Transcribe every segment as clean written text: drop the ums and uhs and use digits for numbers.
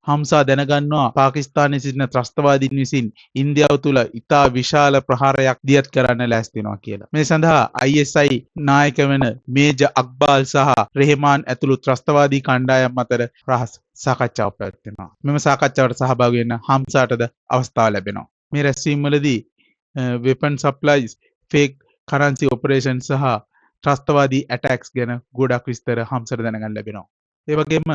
හම්සා දැනගන්නවා පාකිස්තානයේ සිටින ත්‍රස්තවාදීන් විසින් ඉන්දියාව තුළ ඉතා විශාල ප්‍රහාරයක් දියත් කරන්න ලෑස්ති වෙනවා කියලා. මේ සඳහා ISI නායක වන මේජර් අක්බාල් සහ රෙහමාන් ඇතුළු ත්‍රස්තවාදී කණ්ඩායම් අතර රහස් සාකච්ඡාවක් පැවැත්වෙනවා. මෙම සාකච්ඡාවට සහභාගී වෙන්න හම්සාටද අවස්ථාව ලැබෙනවා. මේ රැස්වීම් වලදී weapon supplies, fake currency operation සහ ත්‍රස්තවාදී ඇටැක්ස් ගැන ගොඩක් විස්තර හම්සට දැනගන්න ලැබෙනවා. ඒ වගේම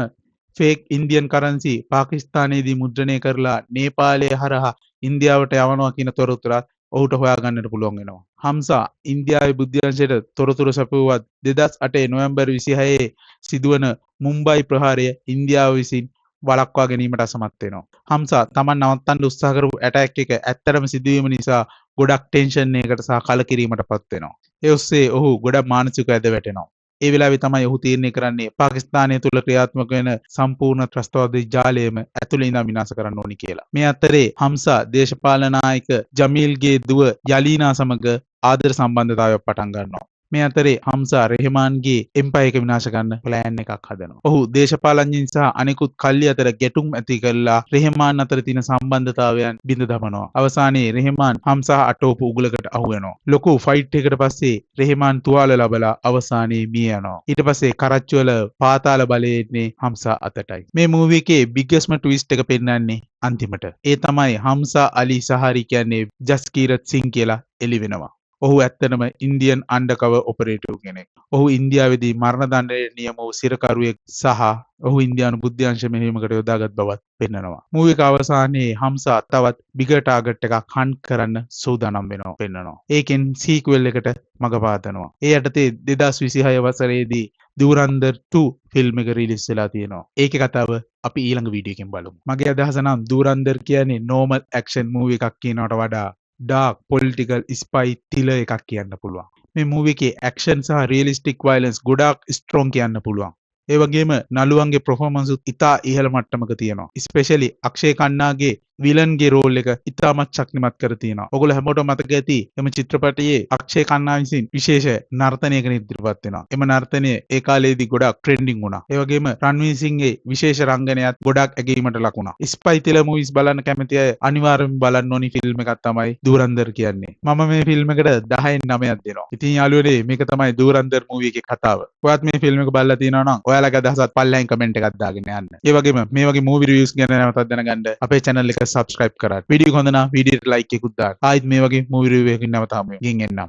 ෆේක් ඉන්දියන් කරන්සි පාකිස්තානයේදී මුද්‍රණය කරලා නේපාලය හරහා ඉන්දියාවට යවනවා කියන තොරතුරත් ඔහුට හොයාගන්නට පුළුවන් වෙනවා. හම්සා ඉන්දියාවේ බුද්ධ්‍යංශයට තොරතුරු සැපයුවත් 2008 නොවැම්බර් 26 සිදුවන මුම්බයි ප්‍රහාරය ඉන්දියාව විසින් වළක්වා ගැනීමට අසමත් වෙනවා. හම්සා තමන් නවත්තන්න උත්සාහ කරපු ඇටැක් එක ඇත්තටම සිදුවීම නිසා ගොඩක් ටෙන්ෂන් එකකට සහ කලකිරීමට පත් වෙනවා. ඒ ඔස්සේ ඔහු ගොඩක් මානසිකව ඇද වැටෙනවා. ඒ වෙලාවේ තමයි ඔහු තීරණය කරන්නේ පාකිස්තානය තුළ ක්‍රියාත්මක වෙන සම්පූර්ණ ත්‍රස්තවාදී ජාලයම ඇතුළේ ඉඳන් විනාශ කරන්න ඕනි කියලා. මේ අතරේ හම්සා දේශපාලන නායක ජමීල්ගේ දුව යලීනා සමග ආදර සම්බන්ධතාවයක් පටන් ගන්නවා. මේ අතරේ හම්සා රෙහමාන්ගේ එම්පයර් එක විනාශ කරන්න ප්ලෑන් එකක් හදනවා. ඔහු දේශපාලනඥයින් සහ අනෙකුත් කල්ලි අතර ගැටුම් ඇති කරලා රෙහමාන් අතර තියෙන සම්බන්ධතාවයන් බිඳ දමනවා. අවසානයේ රෙහමාන් හම්සා අටවපු උගලකට අහු වෙනවා. ලොකු ෆයිට් එකකට පස්සේ රෙහමාන් තුවාල ලබලා අවසානයේ මිය යනවා. ඊට පස්සේ කරච්චුවල පාතාල බලය එන්නේ හම්සා අතටයි. මේ මූවි එකේ බිග්ගස්ම ට්විස්ට් එක පෙන්වන්නේ අන්තිමට. ඒ තමයි හම්සා අලි සහාරි කියන්නේ ජස්කීරත් සිං කියලා එළි වෙනවා. ඔහු ඇත්තටම ඉන්දියන් අන්ඩර්කවර් ඔපරේටිව් කෙනෙක්. ඔහු ඉන්දියාවේදී මරණ දණ්ඩනයට නියම වූ සිරකරුවෙක් සහ ඔහු ඉන්දියානු බුද්ධ්‍යංශ මෙහෙයුමකට යොදාගත් බවත් පෙන්නනවා. මූවි එක අවසානයේ හම්සා තවත් බිගර් ටාගට් එකක් හන්ට් කරන්න සූදානම් වෙනවා පෙන්නනවා. ඒකෙන් සීක්වල් එකට මඟ පාතනවා. ඒ යටතේ 2026 වසරේදී දුරන්දර් 2 ෆිල්ම් එක රිලීස් වෙලා තියෙනවා. ඒකේ කතාව අපි ඊළඟ වීඩියෝ එකෙන් බලමු. මගේ අදහස නම් දුරන්දර් කියන්නේ නෝමල් ඇක්ෂන් මූවි එකක් කියනවට වඩා ඩාර්ක් පොලිටිකල් ස්පයි ත්‍රිලර් එකක් කියන්න පුළුවන්. මේ මූවි එකේ ඇක්ෂන් සහ රියලිස්ටික් වයලන්ස් ගොඩාක් ස්ට්‍රෝං කියන්න පුළුවන්. ඒ වගේම නළුවන්ගේ පර්ෆෝමන්ස් උත් ඉතා ඉහළ මට්ටමක තියෙනවා. ස්පෙෂලි අක්ෂේ කන්නාගේ විලන්ගේ රෝල් එක ඉතාමත් ශක්තිමත් කර තියෙනවා. ඔයගොල්ලෝ හැමෝටම මතක ඇති එම චිත්‍රපටයේ අක්ෂේ කන්නා විසින් විශේෂ නර්තනයකට ඉදිරිපත් වෙනවා. එම නර්තනය ඒ කාලේදී ගොඩක් ට්‍රෙන්ඩින් වුණා. ඒ වගේම රන්වීර් සිංගේ විශේෂ රංගනයත් ගොඩක් ඇගීමට ලක් වුණා. ස්පයි ත්‍රිලර් මූවිස් බලන්න කැමති අය අනිවාර්යයෙන්ම බලන්න ඕනි ෆිල්ම් එකක් තමයි දුරන්දර් කියන්නේ. මම මේ ෆිල්ම් එකට 10න් 9ක් දෙනවා. ඉතින් යාළුවනේ, මේක තමයි දුරන්දර් මූවි එකේ කතාව. ඔයාත් මේ ෆිල්ම් එක බලලා තියෙනවා නම් ඔයාලගේ අදහසත් පල්ලෙහායින් කමෙන්ට් එකක් දාගෙන යන්න. ඒ වගේම මේ වගේ මූවි රිවිව්ස් ගැන නැවතත් දැනගන්න අපේ චැනල් එක සබ්ස්ක්‍රයිබ් කරන්න. වීඩියෝ හොඳ නම් වීඩියෝට ලයික් එකකුත් දාන්න. ආයිත් මේ වගේ මූවි රිවිව් එකකින් නැවත හමු වෙමු. ගිහින් එන්නම්.